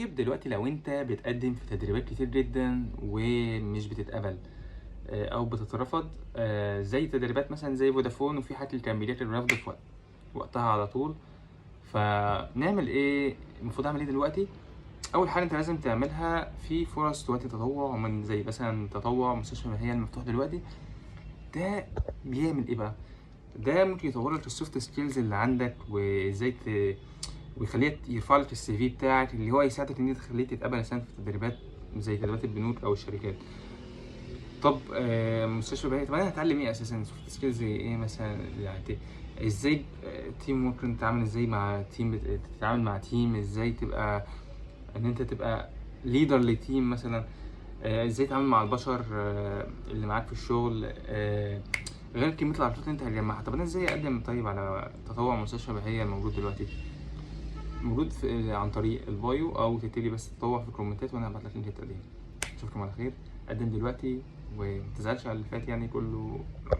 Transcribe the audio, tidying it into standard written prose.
طيب دلوقتي لو انت بتقدم في تدريبات كتير جدا ومش بتتقبل او بتترفض، زي تدريبات مثلا زي فودافون، وفي حالة الكامبيات الرفض في وقتها على طول، فنعمل ايه؟ المفروض اعمل ايه دلوقتي؟ اول حاجة انت لازم تعملها في فرص دلوقتي تطوع، من زي مثلا تطوع مستشفى بهية المفتوح دلوقتي. ده بيعمل ايه بقى؟ ده ممكن يطور لك ال soft skills اللي عندك، وازاي ويخليك يرفع لك ال CV بتاعك، اللي هو يساعدك ان انت تخليك تتقبل مثلا في تدريبات زي تدريبات البنوك او الشركات. طب مستشفى بهية، طب انا هتعلم ايه اساسا؟ soft skills زي ايه مثلا؟ يعني ازاي team ممكن تتعامل ازاي مع team، تتعامل مع team ازاي، تبقى ان انت تبقى leader ل team مثلا، ازاي تتعامل مع البشر اللي معاك في الشغل، غير كمية العلاقات اللي انت هتجمعها. طب انا ازاي اقدم طيب على تطوع مستشفى بهية الموجود دلوقتي؟ موجود عن طريق ال bio، او تبتدي بس تطوع في الكومنتات وانا هبعت لك link التقديم. اشوفكم على خير. قدم دلوقتي ومتزعلش على اللي فات، يعني كله رايح.